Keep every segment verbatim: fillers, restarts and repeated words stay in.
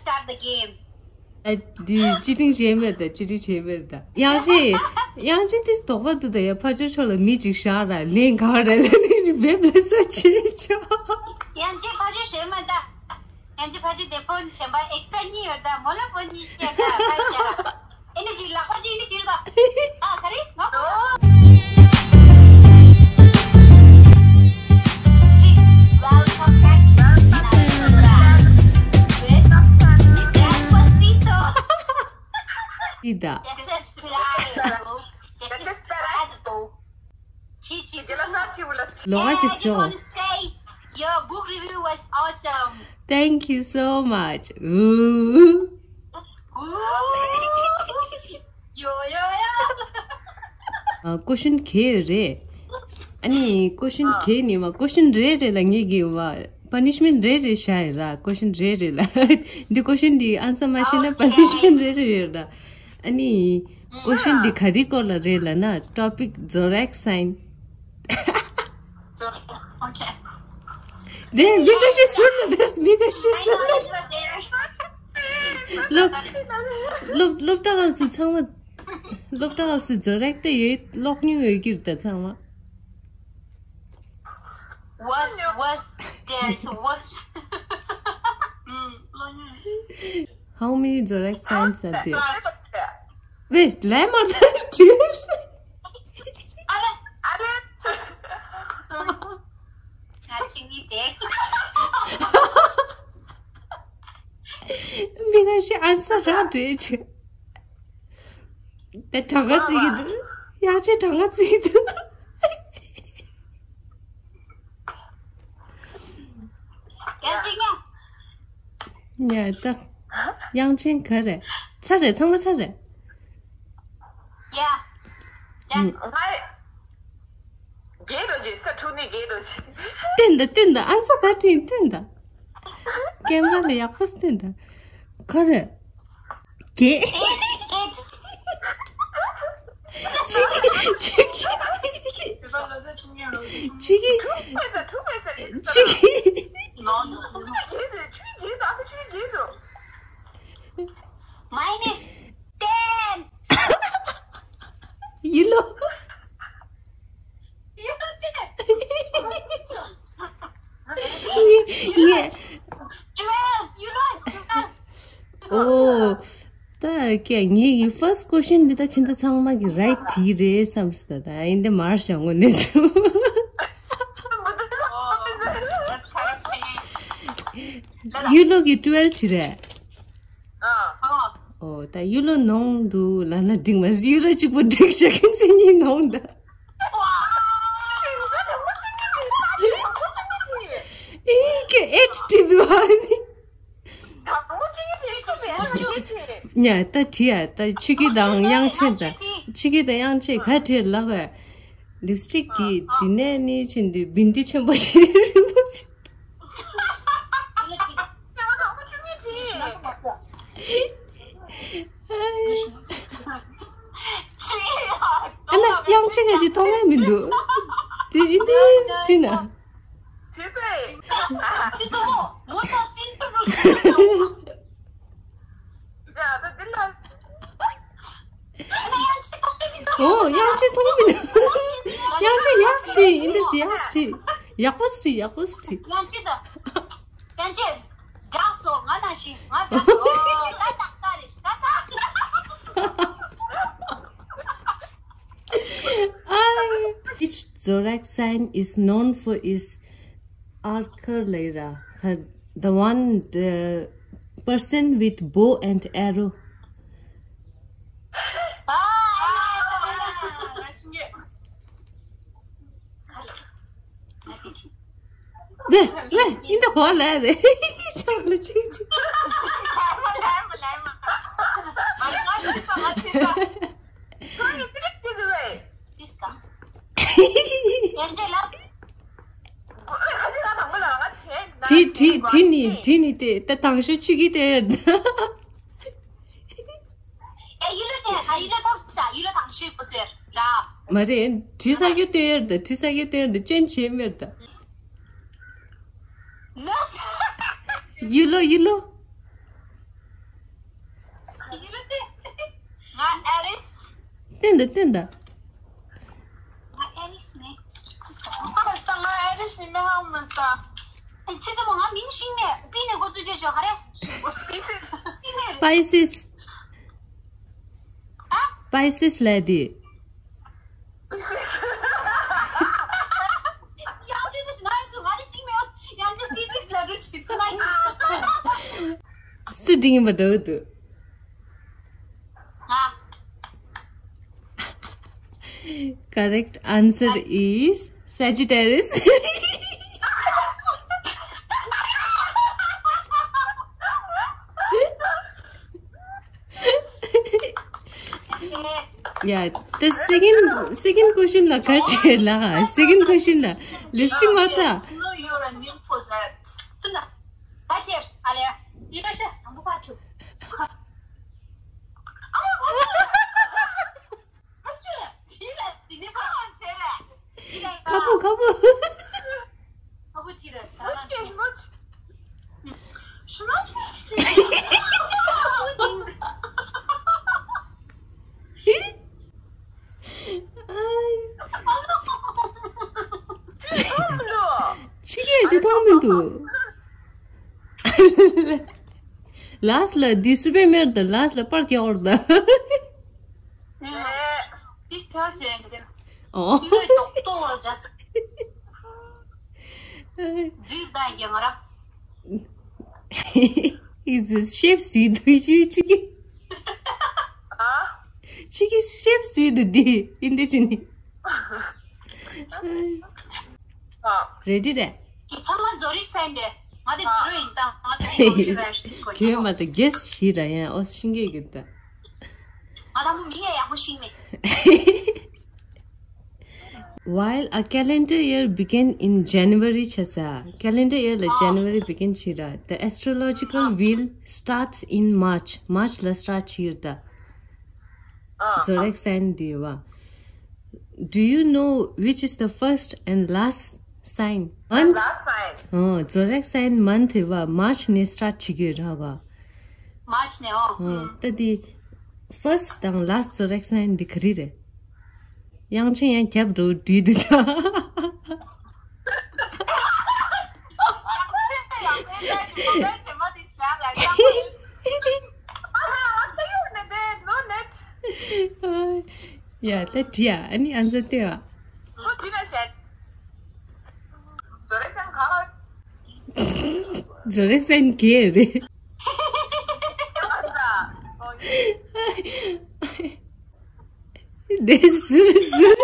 start the game. ཨ། འདི་ཅི་ཏིང་བྱས་མེད་ད། ཅི་ཏིང་བྱས་མེད་ད། དབྱངས་ཅན། དབྱངས་ཅན་དེ་དོགས་པ་འདུག་ད་ཡ། ཕ་ཇོ་ཕྱོགས་ལ་མི་ཅིག་བཞག་ར་ལན་ག་ར་ལ་ལན་བེབ་ལ་ས་ཆེ་ཆོ། དབྱངས་ཅན་ཕ་ཇོ་བྱས་མེད་ད། དབྱངས་ཅན་ཕ་ཇོ་དེ་ཕོན་གཞན་པ་ཨེག་སི་ཊ་གཉིས་ཡོད་ད། མོ་ལ་ཕོན་གཉིས་སྐྱེས་ད་ཕ་ཤ། ཨེ་ནི་ཅི་ལག་པ་ཅི་ནི་ཅི་ལ། ཨ་ག་རེ་ང་གོ། Welcome back to another program with Despacito. Ida. Desesperado. Desesperado. Chi chi. ལོགས་ཀ་ཅི་སོ། Your book review was awesome. Thank you so much. Ooh. Yo, yo, yo. ཨ། ཀོ་ཤན་ག་རེ། ཨ་ནི་ཀོ་ཤན་ག་ནི་མ་ཀོ་ཤན་རེ་རེ་ལ་ངེད་ཀྱི་བ་པ་ནི་ཤི་མེན་ཊི་རེ་རེ་བཞག་ཡོད་ར། ཀོ་ཤན་རེ་རེ་ལ། འདི་ཀོ་ཤན་འདི་ཨན་སར་མ་ཤེས་ན་པ་ནི་ཤི་མེན་ཊི་རེ་རེ་ཡོད་ར། ཨ་ནི་ཀོ་ཤན་འདི་ག་རེ་སྐོར་ལ་རེད་ལབ་ན། ཊོ་པིག་ཛོ་རེག་སའིན། Okay. དེ་མི་འགའ་ཤས་ཟུར་ལ་འདུག་མི་འགའ་ཤས་ཟུར་ལ། སློབ་སློབ་སློབ་གྲྭ་སྐབས་སུ་ཚང་མ། སློབ་གྲྭ་སྐབས་སུ་ཛོ་རེག་དེ་ཡོད། ཀློག་མྱོང་ཡོད་ཀྱི་རེད་ད་ཚང་མ། Was was there's was. How many ཛོ་རེག་སའིནས་are there? Wait, ལན་མ་ཐོན་དུས། ཨ་ལེ། ཨ་ལེ། ང་ཅི་ནི་དེ། མི་འགའ་ཤས་ཨན་སར་རག་འགྲོ་ཡི་ཆེ། དེ་གྲངས་ཀ་བརྩི་གི་འདུག་དབྱངས་ཅན་གྲངས་ཀ་བརྩི་གི་འདུག་དབྱངས་ཅན་ཡ། ཡ་ད། དབྱངས་ཅན་ག་རེ། ཚར་རེད། ཚང་མ་ཚར་རེད། ཡ། ཡ། ཨུམ། ང་རྒྱལ་རོ་ཇི་ས་འཁྲུག་ནི་རྒྱལ་རོ་ཇི། བསྟན་ད་བསྟན་ད། ཨན་སར་ག་དྲིན་བསྟན་ད། ཀེམ་ར་ལ་ཡག་པོ་བསྟན་ད། ག་རེ། གེ། ཆི་གི་ཆི་གི་ཆི་གི་ཆི་གི། Minus ten. ཡིན་ལོ། ངས། ཨོ། ད་ཀྱེ་ངེད་ཀྱི་first question འདི་ད་ཁྱེད་ཚོ་ཚང་མ་གི་right དྲིས་རེད་བསམ་སོང་། ད་ཡིན་དེ་མར་བཞག་དངོས་གནས་སུ། ཡུ་ལོ་གི་twelve དྲིས་རེད། ཨོ། ད་ཡུ་ལོ་ནོངས་འདུག་ལབ་ན་འགྲིག་མ་སོང་། ཡུ་ལོ་གཅིག་པོ་འགྲིག་ཤག་ཁྱེད་ཚོ་གཉིས་ནོངས་ད། ཨེ་ཀྱེ་eight དྲིས་འདུག་ཨ་ནི། ཉ་ད་དྲིས་ཡ། ད་ཆུ་སྐྱིད་དང་དབྱངས་ཅན་ད། ཆུ་སྐྱིད་དང་དབྱངས་ཅན་ག་དྲིས་ལབ་ག་ལིབ་སི་ཊིག་གི་འདི་ནས་ནི་ཕྱིན་དུས་བིན་དི་ཆེན་པོ་ཞིག་རེད་མོ། ཨ་ན་དབྱངས་ཅན་ག་ཞིག་མཐོང་ཡ་མི་འདུག་དེ་ཨིན་དུས་ཅི་ན། ཨོ། དབྱངས་ཅན་མཐོང་མི་འདུག་དབྱངས་ཅན་ཡག་སི་ཊི་ཨིན་དུས་ཡག་སི་ཊི། ཡག་པོ་སི་ཊི། ཡག་པོ་སི་ཊི། དབྱངས་ཅན་དང་། དབྱངས་ཅན། དགྲ་སོང་ང་ན་ཤི་ང་དགྲ་སོང་། ད་ད་ད་རེད་ད་ད། Which zodiac sign is known for its archer later? The one, the person with bow and arrow. ཝེ་ཝེ། ཨིན་ད་གོ་ལ་རེད། ཤང་ལ་ཅིག་ཅིག་དྲི་དྲི་དྲི་ནི་དྲི་ནི་དེ་ད་དང་ཤོས་ཆུ་གི་དེ། ཨེ་ཡུ་ལོ་དེ་ད་ཡུ་ལོ་ཐོབ་ས་ཡུ་ལོ་དང་ཤོས་པོ་ཚེ་ར། མ་རེད། དྲི་ས་ཡུ་དེ་ཡར་ད་དྲི་ས་ཡུ་དེ་ཡར་ད་ཅན་ཆེ་མེར་ད། ཡུ་ལོ་ཡུ་ལོ། ང་ཨེ་རིས། བསྟན་དང་བསྟན་དང་། ང་ཨེ་རིས་མེད། ཧ་མ་སྟ། ང་ཨེ་རིས་ཡིན་མེད་ཧ་མ་སྟ། ཨེ་ཆེ་ཚོ་མོ། ང་མིང་ཤིང་ནས་པི་ནས་འགོ་བཙུགས་རྒྱུ་ཞོག་ག་རེ། པི་སིས། པི་སིས། ཨ། པི་སིས་ལ་དེ། ཡང་ཅི་འདྲ་ཞིག་ང་ཚོ་ང་རེ་ཤིང་མེད། ཡང་ཅི་པི་སིས་ལ་རུ་ཞིག་ཐུ་ན་ཡིན། སུ་འདྲི་ཡིན་པ་འདྲ་བོ་འདུག་ང་། Correct answer is Sagittarius. Yeah, the second second question ལ་ག་རེ་བྱས་ལ། Second question ལ་ལིབ་སི་ཊིག་མ་ལྟ། No, you're a nympho that. ད་ཁྱེར་ཨ་ལེ། ཡི་ག་ཤ་དང་པོ་ཕར་ཐུག་ཁ་པོ་ཁ་པོ། ཁ་པོ་ཁ་པོ། ཆི་གེ་ཅི་མཐོང་མི་འདུག་ལཱསི་ལ་འདི་སུ་པེར་མེན་དང་ལཱསི་ལ་པར་རྒྱག་འོར་ད། འདི་ཐར་ཞེས་འདི། ཨོ། འདི་ལ་ཏོག་ཏོག་ལ་ཇ་ས། འཛིབ་ད་ཡ་ང་ར། ཨི་ཟི་ཤེབ་སི་དུ་ཞུ་ཆུ་གི། ཨ། ཆུ་གི་ཤེབ་སི་དུ་འདི་ཨིན་དི་ཆུ་ནི། ཨ། རེ་ཌི་རེད། ཁྱེད་ཚང་མ་རྫོ་རིག་སན་དེ། ང་དེ་བྱི་རུ་ཡིན་ད། ང་དེ་ཁྱེད་མ་ད་གེ་སི་ཤི་ར་ཡང་ཨོ་ཤིང་གེ་གི་ད། ང་དང་པོ་མིང་ཡང་ཡག་པོ་ཤིང་མེད། While a calendar year begin in January ཆ་ས། Calendar year ལ་January begin བྱེད་ར། The astrological wheel starts in March. March ལ་start བྱེད་ད། ཨ། Zodiac sign དེ་བ། Do you know which is the first and last sign? Month? Last sign. ཨོ། Zodiac sign month དེ་བ་March ནས་start བྱེད་ཀྱི་ར་ག། March ནས་ཨོ། ཨོ། ད་དེ་first དང་last zodiac sign དེ་ག་རེ་རེད། དབྱངས་ཅན་ཡང་རྒྱབ་འགྲོ་བྲིས་འདུག་ད། ཡ་ད་དྲི་ཡ་ཨ་ནི་ཨན་ཟེར་དེ་ཡ། Zodiac sign ག་རེ། Zodiac sign ག་རེ། དེ་ཟུར་ཟུར།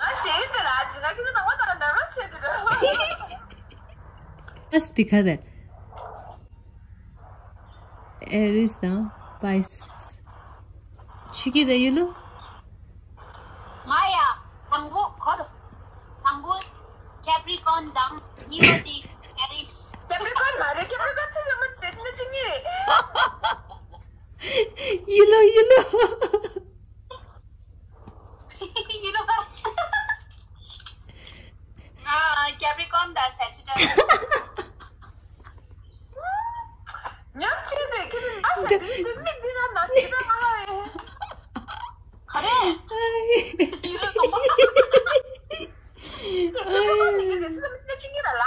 ང་ཞེད་དེ་ར་ཇི་ང་ཁྱི་ནང་བ་དང་ནར་བ་ཆེ་དེ་ར། ཨ་སི་དེ་ག་རེ། Aries དང་Pisces། ཆུ་གི་ད་ཡུ་ལོ། ང་ཡ། དང་པོ་གོ་དོ། དང་པོ་Capricorn དང་གཉིས་པ་དེ་Aries། Capricorn མ་རེད། Capricorn ཚེ་ཡོད་མ་ཚེ་ཆུ་ནི་ཆུ་གཉིས་རེད། ཡུ་ལོ་ཡུ་ལོ། ཡུ་ལོ། ང་Capricorn དང་Sagittarius། ཉམས་ཆེ་བའི་ཁྱེད་ནི་ཨ་ཤ་དེ་དེ་མི་འདི་ན་ན་སི་ན་ང་ལ་རེད། ག་རེ། ཡུ་རོ་ཚོང་པ། དེ་ཚོ་མི་སྲིད་ཆུ་གཉིས་ལ་ལ་ལ་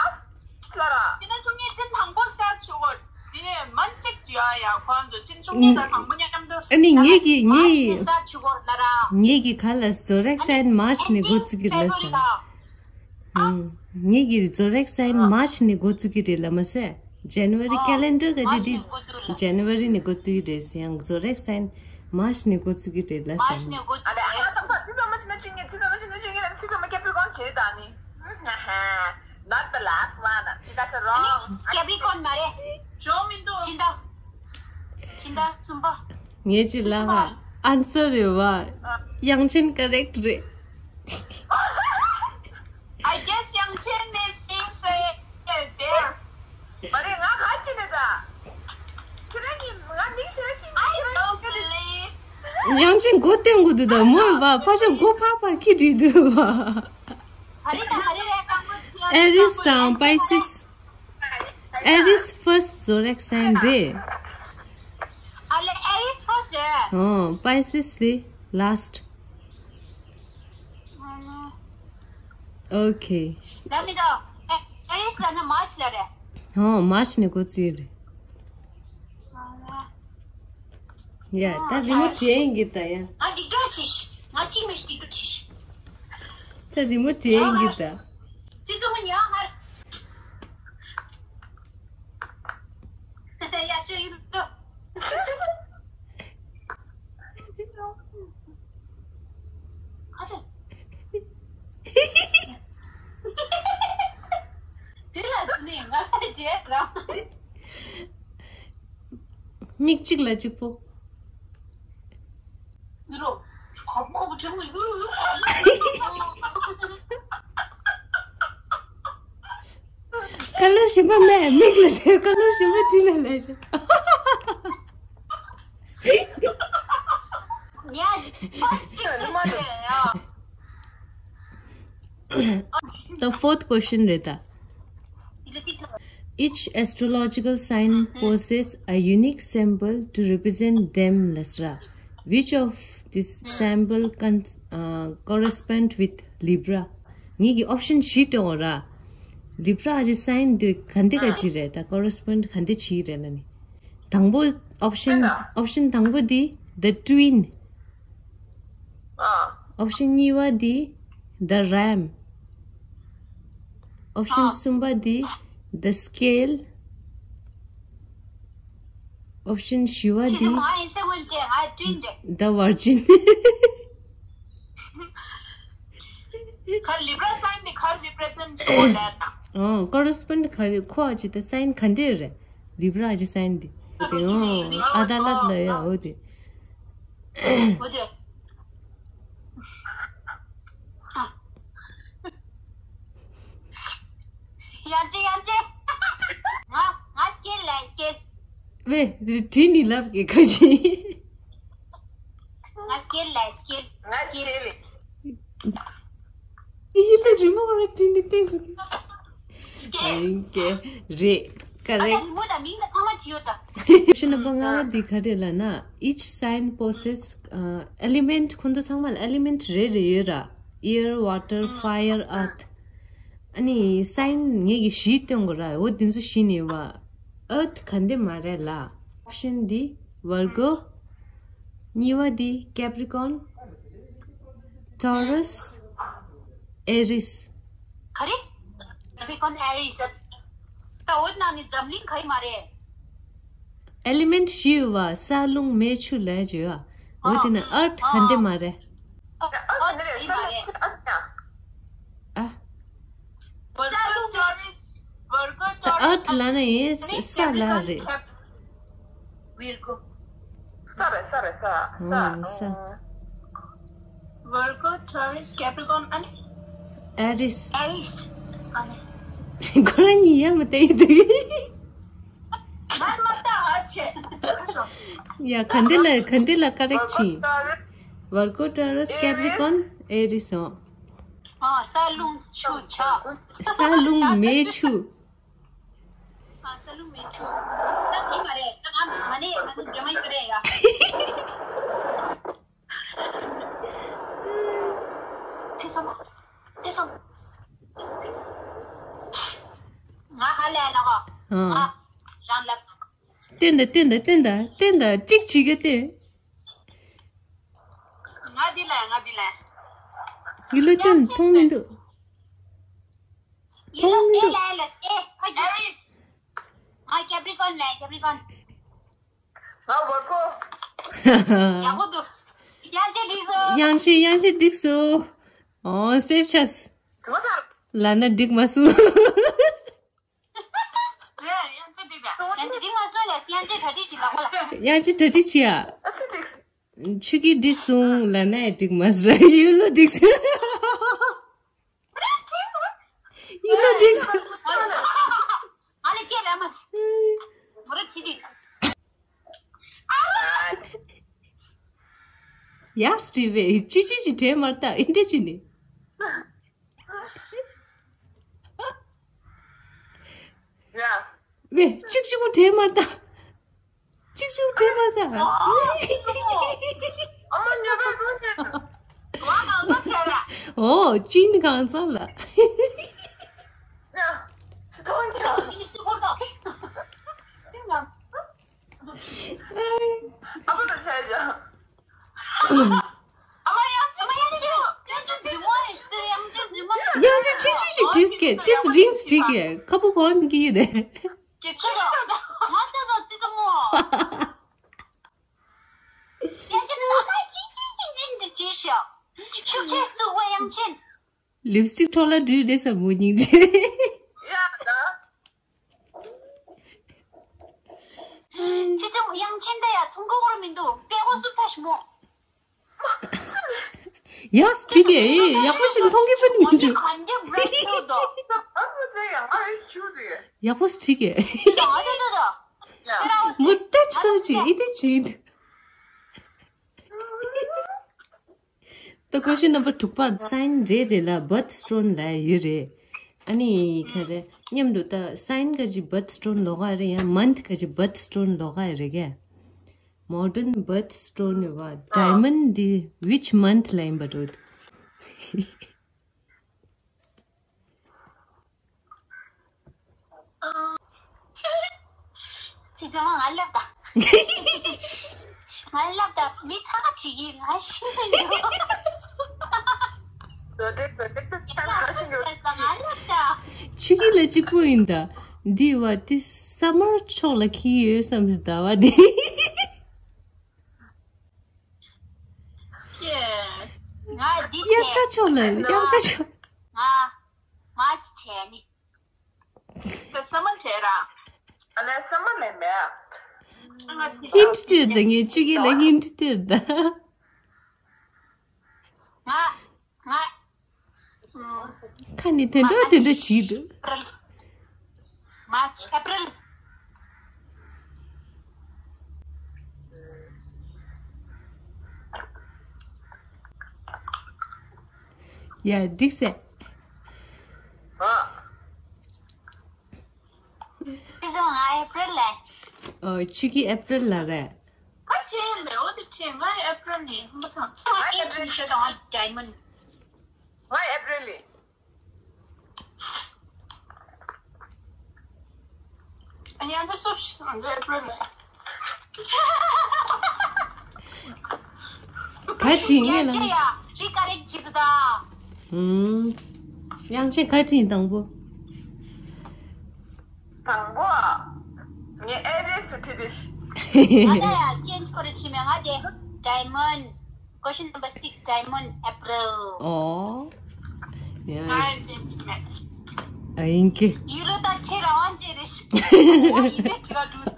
ར། དེ་ན་ཆུ་གཉིས་ཅན་དང་པོ་སེལ་ཆུ་གོ། དེ་ནས་མན་ཅིག་ཡ་ཡ་ཁོང་ཚོ་ཅན་ཆུ་གཉིས་དང་དང་པོ་མཉམ་དུ། ཨ་ནི་ངེད་ཀྱི་ངེད་ཀྱི་སེལ་ཆུ་གོ་ལ་ར། ངེད་ཀྱི་ཁ་ལ་Zodiac sign March ནས་འགོ་བཙུགས་ཀྱི་རེད་ལ་ཟེར། ངེད་ཀྱི་Zodiac sign March ནས་འགོ་བཙུགས་ཀྱི་རེད་ལ་མ་ཟད། January calendar ག་ཅི་དེ་January ནས་འགོ་བཙུགས་ཀྱི་རེད་ཟེར། ཡང་Zodiac sign March ནས་འགོ་བཙུགས་ཀྱི་རེད་ལ་ཟེར། March ནས་འགོ་བཙུགས་ཀྱི་རེད། ཚིག་ཚང་མ་ཅི་ན་ཅི་ངེད་ཚིག་ཚང་མ་ཅི་ན་ཅི་ངེད་ཚིག་ཚང་མ་Capricorn བྱེད་ད་ནི། Not the last one. You got it wrong. Capricorn མ་རེད། ཇོ་མི་འདུག་ཕྱི་ཟླ། ཕྱི་ཟླ་གསུམ་པ། ངས་ཅི་ལ་ཧ། Answer རེད་བ། དབྱངས་ཅན་correct རེད། I guess དབྱངས་ཅན is being said there. མ་རེད། ང་ག་ཅི་ནས་ད། ཁྱེད་རང་གིས་ང་མིང་ཤེས་ཤེས། I don't believe. དབྱངས་ཅན་མགོ་བསྟན་དགོས་འདུག་ད་མོ་རེད་བ། ཕར་ཕྱོགས་མགོ་ཕར་ཕར་ཁྱེར་བྲིས་འདུག་བ། ག་རེ་ད་ག་རེ་རེད། དང་པོ་Aries དང་Pisces། Aries first zodiac sign རེད། ཨ་ལེ། Aries first རེད། ཨོ། Pisces དེ་last། Okay. ལ་མི་དོ། Aries ལ་ནི་March ལ་རེད། ཨོ། March ནས་འགོ་བཙུགས་རེད། ཡ། ད་རི་མོ་བྲིས་ཡིན་གི་ད་ཡ། ང་འདི་འདྲ་བྱས་ཤི། ང་གཅིག་མེད་འདི་འདྲ་བྱས་ཤི། ད་རི་མོ་བྲིས་ཡིན་གི་ད། ཅི་ཙམ་ཉག་ཧར། ཡ་ཤོ་ཡིན་འགྲོ། ཁ་ཆེ། དེ་ལ་ནི་ང་ལ་རྗེས་རང་། མིག་གཅིག་ལ་གཅིག་པོ། ཁ་ལོ་ཞིམ་པ་མེད། མིག་ལ་ཁ་ལོ་ཞིམ་པ་དྲིས་ལ་ལས། The fourth question རེད་ད། Each astrological sign possesses a unique symbol to represent them ལབ་སོང་ར། Which of this symbol con- uh, correspond with Libra? ངེད་ཀྱི་option བཞི་སྤྲད་འོ་ར། Libra གི་sign འདི་ག་འདི་ག་ཅི་རེད་ད། correspond ག་འདི་ཅི་རེད་ལ་ནི། དང་པོ་option option དང་པོ་འདི་the twin། option གཉིས་པ་འདི་the ram། option གསུམ་པ་འདི་the scale། option བཞི་པ་འདི་the virgin། ཁ་Libra sign འདི་ཁར་represent བྱེད་ལ་ད། ཨོ། correspond ག་ཁོ་ཅི་ད་sign ག་འདི་རེད། Libra གི་sign འདི། དེ་ཨོ་ཨ་ད་ལབ་ལ་ཡ་ཨོ་དེ། ཨོ་དེ། ཡང་ཅི་ཡང་ཅི། ང་ང་scale ལ་scale། ཝེ། དེ་དྲིས་ནི་ལབ་ཀྱི་ཁ་ཅི། ང་scale ལ་scale། ང་scale རེད། ཡི་ལ་རི་མོ་ར་དྲིས་ནི་ཏེ་ཟིག་ཨིན་ཀེ་རེད། ཀ་རེག། རི་མོ་དང་མིང་ལ་ཚང་མ་བྲིས་ཡོད་ད། ཤི་ན་པ་ལྔ་བ་འདི་ག་རེ་ལ་ན། Each sign possess element ཁོང་ཚོ་ཚང་མ་ལ་element རེ་རེ་ཡོད་ར། Air, water, fire, earth. ཨ་ནི་sign ངེད་ཀྱི་བཞི་སྟོན་དགོས་ར། འོ་འདི་ཚོ་བཞི་ནི་བ། Earth ག་འདི་མ་རེད་ལ། Option འདི་Virgo། གཉིས་པ་འདི་Capricorn། Taurus། Aries། ག་རེ། Capricorn Aries། ད་འོད་ནང་ནི་འཛམ་གླིང་ག་རེ་མ་རེད། Element བཞི་ཡོད་བ། ས་རླུང་མེ་ཆུ་ལས་བརྗོད་ཡ། འོ་དེ་ན་earth ག་འདི་མ་རེད། ཨ། Virgo Taurus Virgo Taurus earth ལ་ན་ཡིན། ས་ལ་རེད། Virgo ས་རེད། ས་རེད། ས་ས། Virgo Taurus Capricorn ཨ་ནི། Aries Aries ཨ་ནི། ཁོ་རང་གཉིས་ཡ་མ་བལྟས་འདུག་ཡ་ག་འདི་ལ་ག་འདི་ལ་correct ཆི། Virgo Taurus Capricorn Aries ཨོ། ཨ། ས་རླུང་ཆུ་ཆ། ས་རླུང་མེ་ཆུ། ཨ། ས་རླུང་མེ་ཆུ། ད་ཁྱི་མ་རེད། ད་ང་མ་ནེ་མ་ནེ་རྒྱ་མ་ཡིག་རེད་ཡ། ཚེ་སོང་། ཚེ་སོང་། ང་ཧ་ལས་ལ་གོ་ཨ། ང་རང་ལ། བསྟན་ད་བསྟན་ད་བསྟན་ད་བསྟན་ད་ཏིག་ཅིག་གི་བསྟན། ང་འདི་ལ་ང་འདི་ལ། འདི་ལ་བསྟན་མཐོང་མི་འདུག་མཐོང་མི་འདུག་ཨེ་ལ་ཨེ་ལ་ཨེ། ཕ་གི། Aries ང་Capricorn ལ། Capricorn ང་Virgo། ཡག་པོ་འདུག་དབྱངས་ཅན་འགྲིག་སོང་། དབྱངས་ཅན། དབྱངས་ཅན་འགྲིག་སོང་། ཨོ་སེབ་ཆས། ལ་ན་འགྲིག་མ་སོང་། རེད། དབྱངས་ཅན་འགྲིག་པས། དབྱངས་ཅན་འགྲིག་མ་སོང་ལ། དབྱངས་ཅན་གྲ་སྒྲིག་བྱེད་ལ་ཁོ་ལ། དབྱངས་ཅན་གྲ་སྒྲིག་བྱེད་ཡ། ཨ་སི་འགྲིག་ཆུ་གི་འགྲིག་སོང་། ལ་ན་ཡ་འགྲིག་མ་སོང་། ཡུ་ལོ་འགྲིག་སོང་། ཡུ་ལོ་འགྲིག་སོང་། ཨ་ལེ་ཅེ་ར་མ། མོ་ར་ཆི་འགྲིག་ཡ་སི་ཊི་ཝེ་ཅི་ཅི་ཅི་དྲན་མ་ལྟ་ཨིན་དེ་ཅི་ནི། ཡ། ཝེ། གཅིག་གཅིག་པོ་དྲན་མ་ད། གཅིག་གཅིག་པོ་དྲན་མ་ད། ཨ་མ་ཉོ་པ་ཀུན་ནས། ང་གང་ལ་ཁྱེར་ར། ཨོ་ཅིན་གང་ཚ་ལ། ཉ། ཐོང་ཉ། ཅིན་གང་། ཨ་མ་ད་ཆ་ཡ། ཨ་མ་ཡང་ཅི་མ་ཡང་ཅི་ཡང་ཅི་འཛིན་མ་རེད་ཤི། ཡང་ཅི་འཛིན་མ་རེད། ཡང་ཅི་ཆི་ཆི་ཞིག་དྲིས་ཀྱི། དེ་སི་ཌིང་སི་དྲིས་ཀྱི། ཁ་པོ་གོན་གྱི་རེད། ཀྱི་ཆི་ད། ང་ད་ད་ཅི་ད་མོ། ཡང་ཅི་ད་ད་ཅི་ཅི་ཅི་ཅི་འདི་ཅི་ཤ། ཤུགས་ཆེ་སུ་བ་ཡང་ཅི། ལིབ་སི་ཊིག་འཕྲོ་བརླག་འགྲོ་རེད་ས་མོ་སྙིང་རྗེ། ཡ་ད། ཁྱེད་ཚོ་དབྱངས་ཅན་ད་ཡ་ཐུང་གི་བོར་མི་འདུག་པད་གོ་སུབ་ཚ་ཞིམ་མོ། ཡ་སི་ཊིག་གེ། ཡག་པོ་ཞིག་མཐོང་གི་པ་ནི་འདུག་གང་གི་བྲེག་ཐུག་དོ། ཨ་ཚོ་ཚེ་ཡང་ཨ་རེ་ཆུ་རེ། ཡག་པོ་སི་ཊིག་གེ། དེ་དང་ཨ་དེ་དེ་དེ། མུ་ཏྲ་ཆ་ཅི་ཨི་དེ་ཅི། ད་ཀོ་ཤན་ནམ་བར་དྲུག་པར་སའིན་རེད་རེད་ལ་བར་ཐི་སི་ཊོན་ལ་ཡོད་རེད། ཨ་ནི་ག་རེ་མཉམ་དུ་ད་སའིན་ག་ཅི་བར་ཐི་སི་ཊོན་ལོག་ག་རེད། ཡང་མན་ཐི་ག་ཅི་བར་ཐི་སི་ཊོན་ལོག་ག་རེད་ག། Modern birthstone ཡོད་པ། ཌའི་མོན་ཌི་འདི་which month ལ་ཡིན་པ་འགྲོ། ཅི་ཅང་ང་ལབ་ད། ང་ལབ་ད་མི་ཚང་མ་བྲིས་ཡིན་ང་ཤི་མི་འདུག་ང་ལབ་ད། ཆི་གི་ལ་ཅི་ཀུ་ཡིན་ད། འདི་བ་དེ་སམ་མར་ཕྱོགས་ལ་ཁྱི་ཡོད་བསམ་ཟླ་བ་དེ། ང་འདི་དབྱར་ཁ་ཕྱོགས་ལ། དབྱར་ཁ་ཕྱོགས། ང་མ་ཅི་བྱས་ནི། ཁྱོད་ས་མ་བྱས་ར། ཨ་ལས་ས་མ་མེད་མེད། ཧིན་ཊི་སྟེར་ད། ངས་ཅི་གི་ལ་ཧིན་ཊི་སྟེར་ད། ང་ང་ཁ་ནས་དེ་འདྲ་དེ་འདྲ་བྱེད་འདུག་མར་ཆི་ཨེ་པྲིལ། ཡ་འགྲིག་སེ། ཨ། ཁྱེད་ཚོ་ང་ཨེ་པྲིལ་ལ། ཨོ་ཁྱེད་ཀྱི་ཨེ་པྲིལ་ལ་རེད། ཁ་ཆེ་མེད། འོ་དེ་ཆེ། ང་ཨེ་པྲིལ་ནས་ཧམ་པ་ཚང་། ང་ཨེ་པྲིལ་ཤེས་དང་ཌའི་མོན། ང་ཨེ་པྲིལ་ལས། ཡང་ཅི་སོབ་ང་ཨེ་པྲིལ་ལས། ག་ཅི་ངས་ལ། ཡང་ཅི་ཡ་རི་ཀ་རེ་ཅི་གི་ད། ཧུམ། དབྱངས་ཅན་ག་ཅི་ཡིན་དང་པོ། དང་པོ་ཨ། ངས་ཨེ་རེ་སུ་ཁྲིད་དེ་ཤི། ང་ད་ཡ་ཅེན་ཇི་ཁོ་རེ་ཁྲིད་མེད། ང་དེ་ཌའི་མོན། Question number six, Diamond, April. ཨོ། ཡ། ང་ཅེན་ཇི་མེད། ཨ་ཡིན་གི། ཡུ་རོ་ད་ཁྱེད་རང་དབང་ཅེ་རེ་ཤི། ཡིན་པའི་དྲི་བ་འདུག་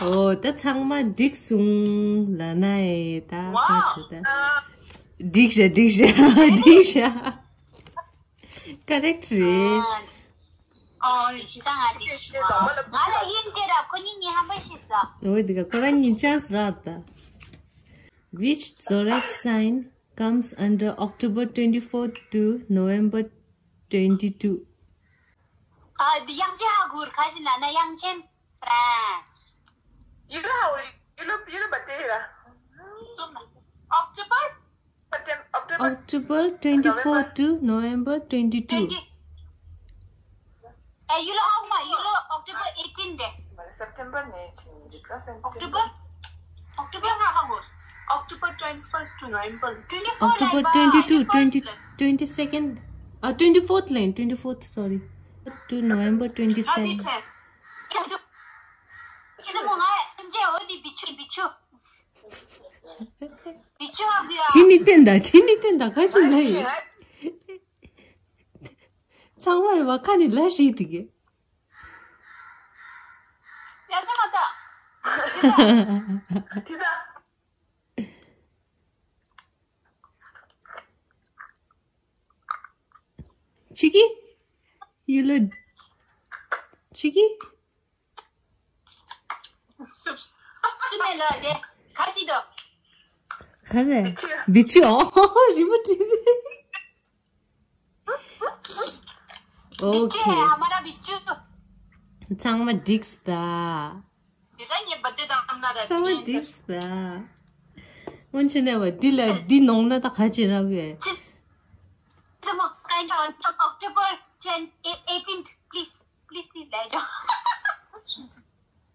ཨོ་ད་ཚང་མ་འགྲིག་སོང་ལ་ན་ཨེ་ད་ཁ་ཆུ་ད། འགྲིག་ཤ་འགྲིག་ཤ་འགྲིག་ཤ། ཀ་རེག་རེད། ཨོ་འགྲིག་ཤ་ང་འགྲིག་ཤ། ང་ལ་ཧིན་ཏེ་ར་ཁོ་གཉིས་གཉིས་ཧམ་པ་ཤེས་ས། ཨོ་འདི་ག་ཁོ་རང་གཉིས་ཆན་སི་རག་ད། Which zodiac sign comes under October twenty-fourth to November twenty-two? ཨ་འདི་དབྱངས་ཅན་ཧ་གོ་ར། ཁ་ཅིག་ལ་ན་དབྱངས་ཅན། France. You know how you know you know but they are October. September, October. October twenty-four to November twenty-two. Twenty. Eh, you know how much? You know October eighteen day. September ne için? October. October ne zaman? October twenty-first to November. Twenty-four. October twenty-two, twenty, twenty-second. Ah, twenty-fourth line, twenty-fourth, sorry. To November twenty-seven. Twenty-two. It's a monga, M J O D bichu bichu. དྲི་ནི་བསྟན་ད། དྲི་ནི་བསྟན་ད། ག་ཞིག་ལ་ཡིན། ཚང་མ་ཡོད་པ་ཁ་ནི་ལ་ཞིག་དེ་གི། ཡ་ཆ་མ་ད། དེ་ད། ཆི་གི། ཡུ་ལ། ཆི་གི། སུ་སུ་མེ་ལ་དེ་ཁ་ཅི་དོ། ག་རེ། བི་ཆི་ཨོ། རི་མོ་བྲིས་ཏེ། ཨོ་ཁེ། ཚང་མ་འགྲིགས་ད། ཚང་མ་འགྲིགས་ད། སྔོན་ཆད་ནས་བ་འདི་ལ་འདི་ནོངས་ན་ད་ག་ཅི་རག་གི། October ten, eighteenth, please, please, please, let go.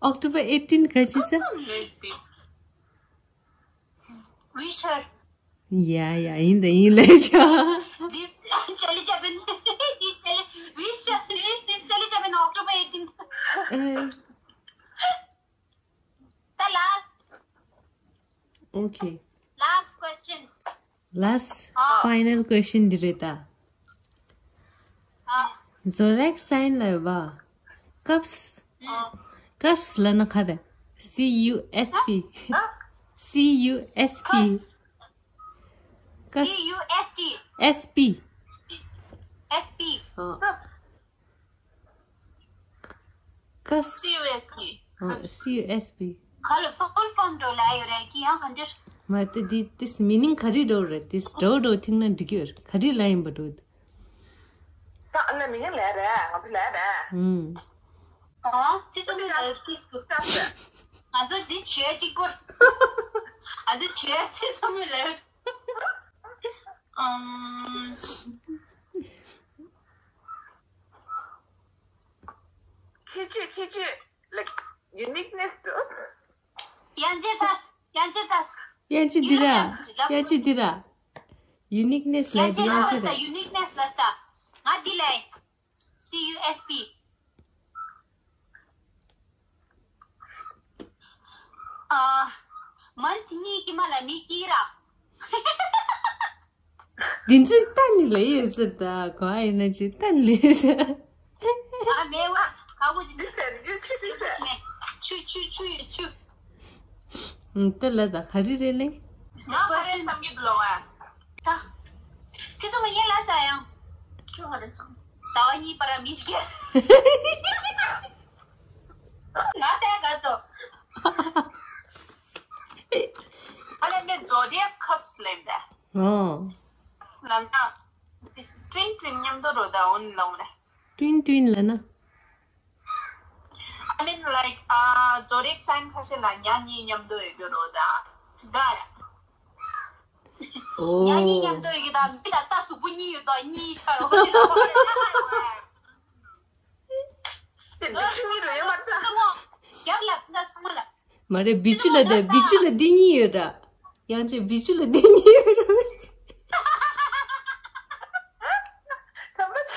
October eighteen ག་ཅི་ཟེར། Wish her. ཡ་ཡ་ཡིན་ད་ཡིན་ལས་ཆ། This Charlie Chaplin, this Charlie, wish, wish this Charlie Chaplin October eighteenth. ད་ལ། Okay. Last question. Last ཨ། Final question འདི་རེད་ད། ཨ། Zodiac sign ལབ་པ། Cups། ཨ། Cups ལབ་ན་ག་རེ། C U S P། ཨ། C U S P། Cusp། Cusp། C U S T། S P། S P། ཨ། Cusp། C U S P། ཨ། Cusp། C U S P། ག་ལ་full form འགྲོ་ལ་ཡོད་རེད་ཀི་ཡང་ག་འདིར། མ་དེ་འདི་དེ་meaning ག་རེ་འགྲོ་རེད། དེ་འགྲོ་འགྲོ་ཐིང་ན་འགྲིག་གི་ཡོད་རེད། ག་རེ་ལ་ཡིན་པ་འགྲོ། ད་ཨ་ན་meaning ལ་རེད། ང་ཚོ་ལ་རེད། ཨུམ། ཨ། ཅི་ཙམ་ལ་ཅི་ཙམ། ང་ཚོ་འདི་བྱོས་གཅིག་པུར། ང་ཚོ་བྱོས་ཅི་ཙམ་ལ། ཨམ། ཁྱད་ཆོས་ཁྱད་ཆོས། Like uniqueness དུ། དབྱངས་ཅན་ཚ། དབྱངས་ཅན་ཚ། དབྱངས་ཅན་འདི་ར། དབྱངས་ཅན་འདི་ར། Uniqueness ལ་དབྱངས་ཅན་དབྱངས་ཅན་ལ་ར། Uniqueness ལ་ས། ང་འདི་ལ། C U S P། ཨ། མན་ཐི་གཉིས་ཀྱི་མ་ལ་མི་སྐྱིད་ར། འདི་ཚོ་ལྟ་ནི་ལ་ཡོད་ཟེར་ད་གོ་ཨ་ཡིན་ན་ཅི་ལྟ་ནི་ལ་ཡོད་ཟེར། ཨ་མེ་བ་ཁ་བོ་ཅི་འདི་ཟེར་ཡོད་ཆུ་འདི་ཟེར། ཆུ་ཆུ་ཆུ་ཡོད་ཆུ། ཨུམ་ཏི་ལ་ད་ག་རེ་རེད་ལེ། ང་ག་རེ་བསམ་གྱི་འདུག་ལོ་ཨ། ད། ཚིག་ཏུ་མ་ཡེ་ལ་ས་ཡང་། ཁྱོད་ག་རེ་བསམ། ཟླ་བ་གཉིས་པར་མི་ཤི། ང་ལྟ་ག་ཏོ། ཨ་ལེ་ནི་zodiac cups ལེན་ད། ཨོ། ལ་ན། This twin twin མཉམ་དུ་རོ་ད་འོན་ལོང་རེ། Twin twin ལ་ན། I mean like uh zodiac sign ཁ་ཤས་ལ་ཉ་གཉིས་མཉམ་དུ་ཡོད་རྒྱུ་རོ་ད། ཅི་ད་ཡ། ཨོ། ཉ་གཉིས་མཉམ་དུ་ཡོད་ཀྱི་ད་མི་ད་ལྟ་གཟུགས་པོ་གཉིས་ཡོད་ད་གཉིས་ཆ་རོ། དེ་འདི་ཆུ་གཉིས་རོ་ཡོད་མ་རེད་ད། རྒྱབ་ལ་ས་ཚང་མ་ལ། མ་རེད་བི་ཆུ་ལ་ད་བི་ཆུ་ལ་འདི་གཉིས་ཡོད་ད། དབྱངས་ཅན་བི་ཆུ་ལ་འདི་གཉིས་ཡོད་རེད། ཐམས་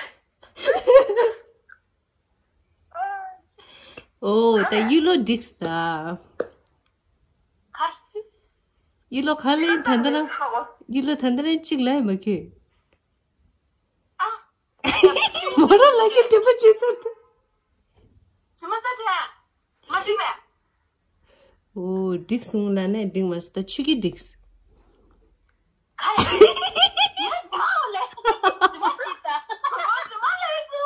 ཅད། ཨོ་ད་ཡུ་ལོ་འགྲིགས་ད། གར། ཡུ་ལོ་ག་ལེན་ད་འདི་རང་། ཡུ་ལོ་ད་འདི་རང་གཅིག་ལ་མ་ཁྱོད། ཨ། མོ་ར་ལ་ཁྱོད་དྲི་པ་ཅི་ཟེར་ད། ཅི་མ་ཚ་དྲ། མ་འགྲིག་ལ། ཨོ་འགྲིགས་སོང་ལ་ནས་འགྲིག་མ་སོང་ད་ཆུ་གི་འགྲིགས། ག་རེ། ཡིན་མ་ལེ། ཇི་མ་ཅི་ད། ཇི་མ་ལེ་ཏོ།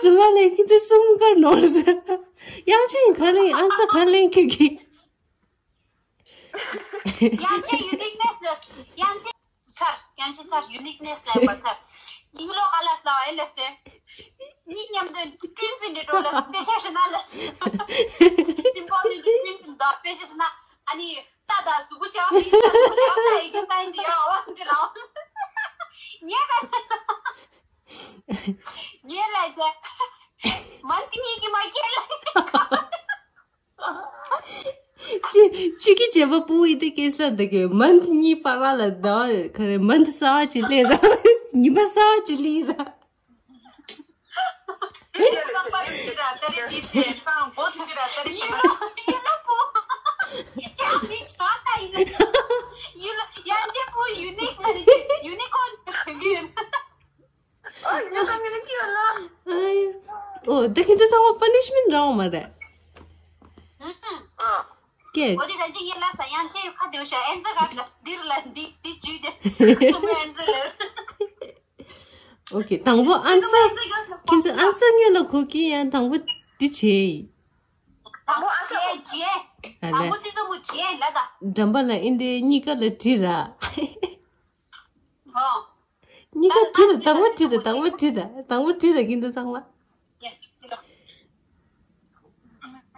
ཇི་མ་ལེ་ཁྱི་ཚེ་གསུམ་ཀར་ནོར་ཟེར། དབྱངས་ཅན་ག་ལེ་ཨན་ས་ག་ལེ་ཁྱི་ཁྱི། དབྱངས་ཅན་uniqueness དབྱངས་ཅན། ཚར། དབྱངས་ཅན་ཚར་uniqueness ལ་ཡོད་པ་ཚར། ཡུ་ལོ་ག་ལ་སླ་བ་ཨེ་ལས་ཏེ། གཉིས་མཉམ་དུ་twins འདྲེ་འགྲོ་ལ་དཔེ་ཆ་ཞིག་ན་ལ། སིམ་པོ་ནི་twins འདྲ་དཔེ་ཆ་ཞིག་ན་ཨ་ནི་ཏ་ད་གཟུགས་པོ་ཆེ་བ་མི་ཏ་གཟུགས་པོ་ཆེ་བ་ཏ་ཡི་གེ་ཏ་ཡིན་དུ་ཡོད་འོ་འདྲེ་ལ། ངས་ག་ངས་ལ་ཏེ། མན་ཏི་གཉིས་ཀྱི་མ་ཁྱེར་ལ། ཅི་ཅི་གི་བྱེད་པ་པུ་ཡི་དེ་སྐད་ས་དེ་གི་མན་ཐི་གཉིས་བར་ལ་ཟླ་བ་ག་རེ་མན་ཐི་གསར་བ་ཅིག་སླེབས་ར། ཉི་མ་གསར་བ་ཅིག་སླེབས་ར། ཨོ་ད་ཁྱེད་ཚོ་ཚང་མ་punishment རག་མ་རེད། ཀྱེ། འོ་དེ་ད་ཅི་ཡིན་ལ་ས་ཡང་ཆེ་ཁ་དེའུ་ཤ་ཨན་ས་ག་ལ་འདིར་ལ་འདི་འདི་ཇུས་དེ་ཚོ་མོ་ཨན་ས་ལ། ཨོ་ཀེ་དང་པོ་ཨན་ས། ཁྱེད་ཚོ་ཨན་ས་ངེད་ལ་གོ་གི་ཡང་དང་པོ་འདི་བྱེད། དང་པོ་ཨན་ས་གོ་བྱེད། ཨ་ལེ། དང་པོ་ཅི་ཚོ་མོ་བྱེད་ལ་ད། འགྲམ་པ་ལ་ཨིན་དེ་གཉིས་ཀ་ལ་བྲིས་ར། ཨོ། གཉིས་ཀ་བྲིས་དང་། དང་པོ་བྲིས་དང་། དང་པོ་བྲིས་དང་། དང་པོ་བྲིས་དང་། ཀིན་ཏུ་ཚང་མ།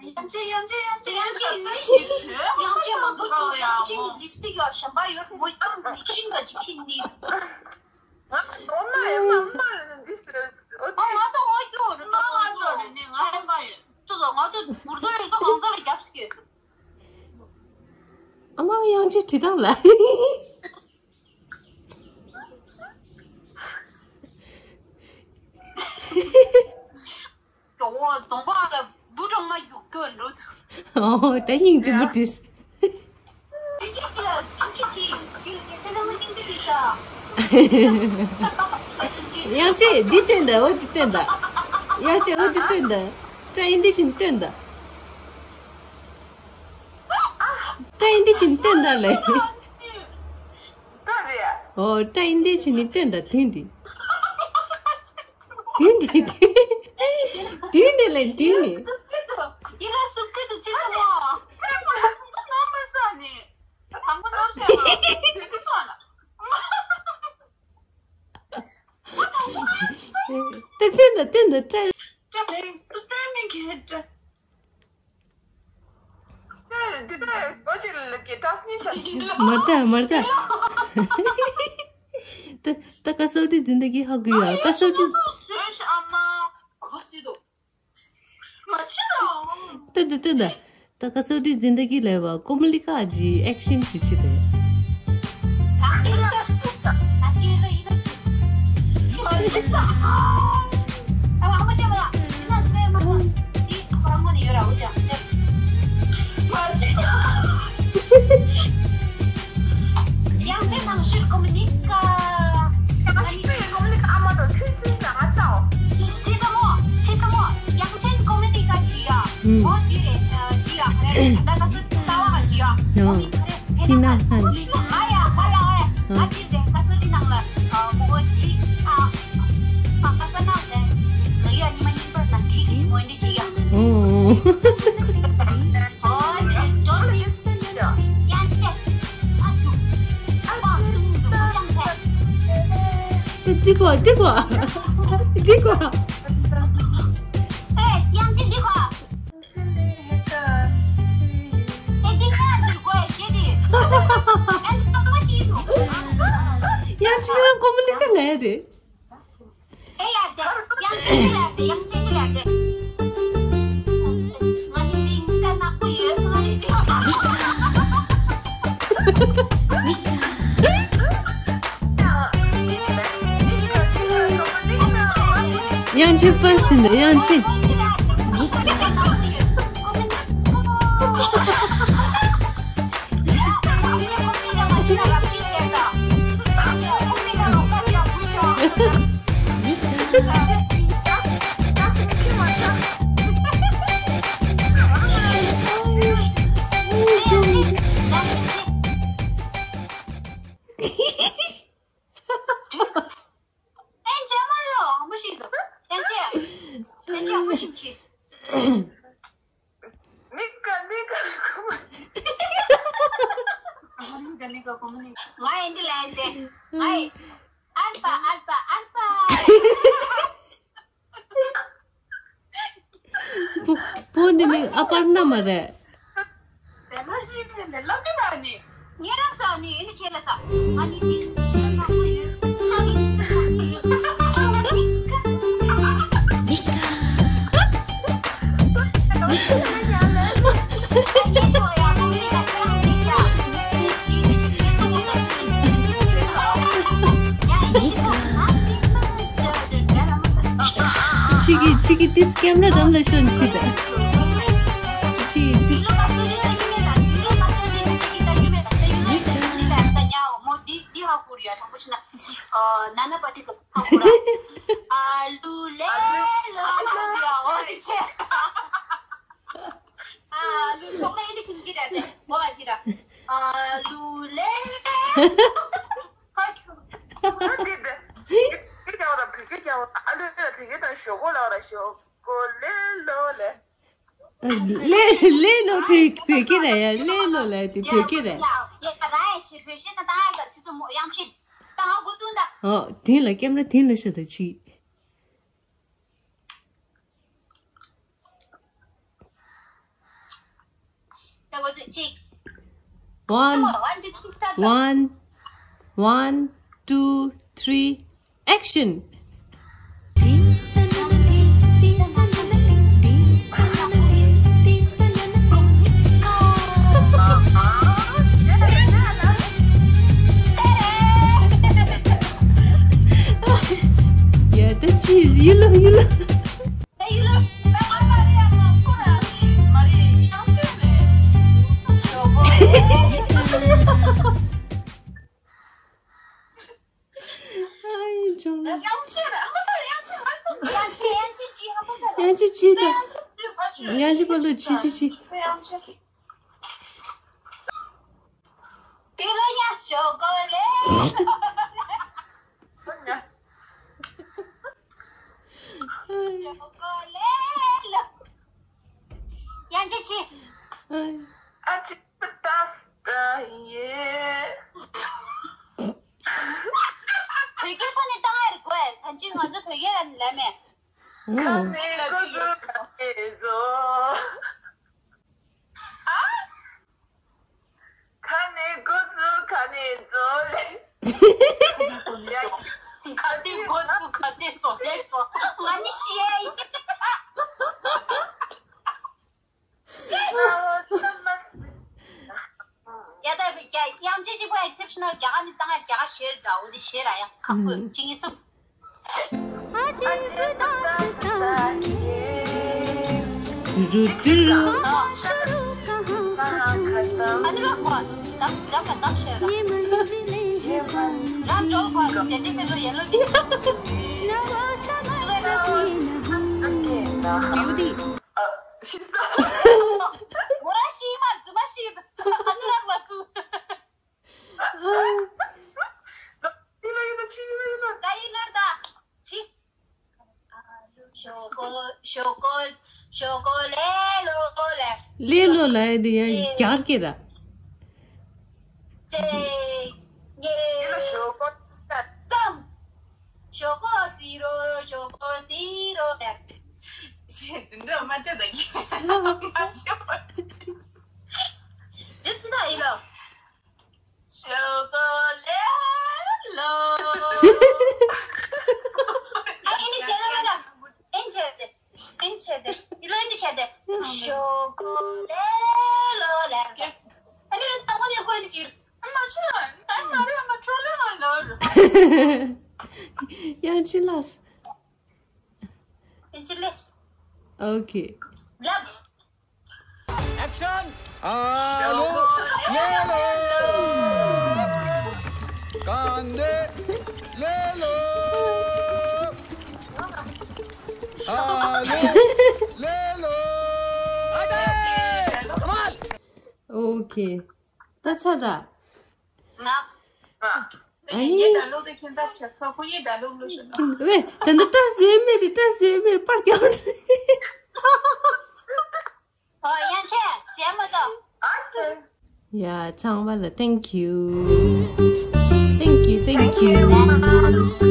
ཡང་ཅིག་ཡང་ཅིག་ཡང་ཅིག་ཡང་ཅིག་ཡང་ཅིག་མང་པོ་འགྲོ་ཡ། ཡང་ཅིག་ལིབ་སི་ཊིག་ཡ་གཞན་པ་ཡོད། མོ་ཡང་ནི་ཤིང་ག་ཅིག་ཁྱིན་ནི། ང་འོ་མ་ཡ་མ་མ་ལ་འདི་ཟེར། ཨོ་ང་ད་ཨོ་ཀྱོ་རེ་ན་ང་ཅོ་རེ་ནི་ང་ཡ་མ་ཡོད། ཏུ་ད་ང་ད་མུར་ཏོ་ཡོད་ད་གང་ཚ་ལ་རྒྱབ་སི་ཀེ། ཨ་མ་ཡང་ཅིག་བྲིས་དང་ལ། ཀྱོ་བོ་གདོང་པ་ལ་འབུ་གྲང་མ་རྒྱུག་ཀྱོ་འགྲོ་ཐུ། ཨོ་ད་སྙིང་རྗེ་པོ་དེས། ཡང་ཅིག་འདི་སྟོན་དང་། འོ་འདི་སྟོན་དང་། ཡང་ཅིག་འོ་འདི་སྟོན་དང་། སྐྲ་ཡིན་འདི་བཞིན་སྟོན་དང་། སྐྲ་ཡིན་འདི་བཞིན་སྟོན་དང་ལེ། ད་རེད། ཨོ་སྐྲ་ཡིན་འདི་བཞིན་ནི་སྟོན་དང་། དུས་འདི། དུས་འདི། དུས་འདི་ལེ་དུས་འདི། ཡིན་ན་སུབ་ཀི་དུ་ཅི་ལ་མོ། ཚེ་མ་ལ་ནོར་མ་ས་ནི། དང་པོ་ནོར་ཤ་ལ། དུས་ཚོད་ལ། ཏན་ཏན་དང་ཏན་ཏན་སྐྲ། ཅ་ལེ་ཏུ་ཏན་མི་གེ་ཏྲ། མར་ད་མར་ད། ད་ད་ཀ་སོ་ཏི་ཛིན་ད་གི་ཧ་གུ་ཡ་ཀ་སོ་ཏི། ད་ད་ད་ད། ད་ཀ་སོ་ཏི་ཛིན་ད་གི་ལེ་བ་ཀོ་མ་ལི་ཀ་ཇི་ཨེག་ཤན་ཇི་ཆི་དེ། ཡང་ཅིག་ནང་ཤིར་ཀོ་མ་ནི་ཀ། ཁྱི་ཚ་མོ། ཁྱི་ཚ་མོ། ཡང་ཅིག་ཀོ་མ་ནི་ཀ་ཅི་ཡ། ཨོ་དེ་རེད། དེ་ཡ་རེད། ད་ད་སུ་ས་བ་ཀ་ཅི་ཡ། ཨོ་མི་ཁ་རེད། དེ་ན་ཁ་ནི། ཨ་ཡ་ཧ་ལ་ཨ་ཡ། ཨ་དེ་རེད། ད་སུ་ཅི་ནང་ལ་ཨོ་ཁྲི་ཨ་ཨ་ཀ་ས་ན་ལ་ཡ་ཉི་མ་གཉིས་པ་ན་ཁྲི་གི་ངོ་འདི་ཅི་ཡ། ཨོ། འདི་གོ་འདི་གོ་འདི་གོ། ཡང་ཅིག་ཡང་ཀོ་མ་ལི་ཀ་ལ་ཡ་རེད། ཨེ་ཡ་དེ། ཡང་ཅིག་ལ་དེ། ཡང་ཅིག་ལ་དེ། ང་ནི་ལིང་ཀ་ནག་པོ་ཡོད། ང་ནི་ལིང་ཀ། ཡང་ཅིག་ཕར་སྟེ་འདི་ཡང་ཅིག་མི་དགའ་མི་དགའ་ཁོ་མ། ང་ཡིན་འདི་ལན་ཏེ། ང་ཡིན། ཨར་པ་ཨར་པ་ཨར་པ། བུ་བུ་འདི་ནི་ཨ་པར་ན་མ་རེད། དེ་ལ་ཞིག་རེད་ལབ་གི་ད་ནི། ཉེ་རབས་ས་ནི་ཨེ་ནི་ཆེ་ལ་ས། ང་ནི་དེ་ནག་པོ་ཡོད། ཕྱི་གི་ཕྱི་གི་ཏིས་ཀེམ་ར་རམ་ལ་ཤོན་ཅི་ད། ཕྱི་གི་ཏིས། ཨ་ལུ་ལེ་ལོ་ལ་ཡ་འོ་དེ་ཆེ། ཨ་ལུ་ཆོག་ལེ་འདི་ཤིང་གི་ར་དེ་འོ་ཨ་ཤི་ར། ཨ་ལུ་ལེ། ཧ་ཁྱོད། ཨ་དེ་དེ། དེ་རྒྱ་བ་ར་བོད་སྐད་རྒྱ་བ་ཨ་ལུ་ལེ་བོད་སྐད་དང་ཞོག་གོ་ལ་ར་ཞོག་གོ་ལེ་ལོ་ལེ། ལེ་ལེ་ལོ་བོད་བོད་སྐད་ར་ཡ། ལེ་ལོ་ལ་དེ་བོད་སྐད་ར། ཡ་ཡ་ར་ཡ་ཤི་བོད་ཤི་ན་ད་ཡ་ད་ཅི་ཙམ་མོ་ཡང་ཆེ། ད་ང་འགོ་བཙུགས་ད། ཨོ། དེ་ལ་ཀེམ་ར་དེ་ལ་ཤ་ད་ཆི། ད་འགོ་བཙུགས་གཅིག One, one, two, three, start. One, one, two, three, action. Yeah, that's cheese. You look, you look. Ay, John. ཡང་ཅི་ཅི་ད། ཡང་ཅི་པ་ལུ་ཅི་ཅི་ཅི། དེ་ལ་ཡ་ཞོག་གོ་ལེ། ཞོག་གོ་ལེ་ལོ། ཡང་ཅི་ཅི། ཨ་ཅི་ཏ་སྟ་ཡེ། བོད་སྐད་ཐོག་ནས་བཏང་ཡ་རེད་གོ། ད་ཅི་ང་ཚོ་བོད་སྐད་ལ་ནི་ལབ་མེད། ཁ་ནས་ཀོ་ཙུ་ཁ་ནས་ཛོ། ཁ་ནས་ཀོ་ཙུ་ཁ་ནས་ཛོ་ལེ། ཁ་ནས་ཀོ་ཙུ་ཁ་ནས་ཛོ་ལེ་ཛོ། ང་ནི་ཤེས་ཡ་ཡིན། ཡ་ད་ཡང་ཅི་ཅི་པོ་exceptional རྒྱ་གར་ནི་བཏང་ཡ་རྒྱ་གར་ཤེར་འདྲ་འོ་དེ་ཤེར་ར་ཡ་ཁག་པོ་ཅི་ངེས་སུ། ཨ་ནི་ར་གོ་དམ་དམ་ག་དམ་ཤེར་ར། ར་འགྲོ་གོ་དེ་དེ་མེ་ལོ་ཡེ་ལོ་དེ། Beauty. ཤི་ས། མོ་ར་ཤི་མ་རྫུན་མ་ཤི། ཨ་ནི་ར་ལ་ཚུ། ཡིན་ལ་ཡིན་ལ་ཆི་ཡིན་ལ་ཡིན་ལ། ད་ཡིན་ལ་ད། ཆི། ཞོག་གོ་ཞོག་གོ་ཞོག་གོ་ལེ་ལོ་ལེ། ལེ་ལོ་ལེ་དེ་ཡང་རྒྱག་གི་ར། ཅེ། ངེ། ལེ་ལོ་ཞོག་གོ་ལེ། ཙམ། ཞོག་གོ་སི་རོ་ཞོག་གོ་སི་རོ་ལེ། ཞེས་དེ་འདྲ་མ་བྱ་ད་གི་མ་བྱ་བ། ཇི་སི་ད་ཡིན་ལོ། ཞོག་གོ་ལེ་ལོ། ཨ་ཨེ་འདི་བྱས་ལེ་མེད་ད། ཨེ་འདི་བྱས་ཏེ། ཨེ་འདི་བྱས་ཏེ། ཡི་ལོ་ཨེ་འདི་བྱས་ཏེ། ཞོག་གོ་ལེ་ལོ་ལེ། ཨ་ནི་ལེ་དང་པོ་ནས་ཁོ་ཨེ་འདི་བྱས། ཨ་མ་ཆོ་ཨ་མ་རེ་ཨ་མ་ཆོ་ལེ་ལོ་ལོ། ཡང་ཅི་ལས། ཨེ་འདི་ལེ། ཨོ་ཁེ། ལབ། Action! Alo, lelo. Kande, lelo. Alo, lelo. Okay. ད་ཚར་ར། ང་། ང་། ཨ་ནི། ངའི་ཌའི་ལོག་དེ་ཁྱེད་ད་བྱས་ཚོ་ཁོ་ངའི་ཌའི་ལོག་ལོ་ཞུ་ན། ཝེ། ད་འདི་སྐྲ་ཟེར་མེད་རེད། སྐྲ་ཟེར་མེད་རེད། པར་རྒྱག་རེད། ཨོ་ཡན་ཆད་ཟེར་མ་གཏོགས། ཨ་ཏེ། ཡ་ཚང་མ་ལ་thank you. Thank you, thank you.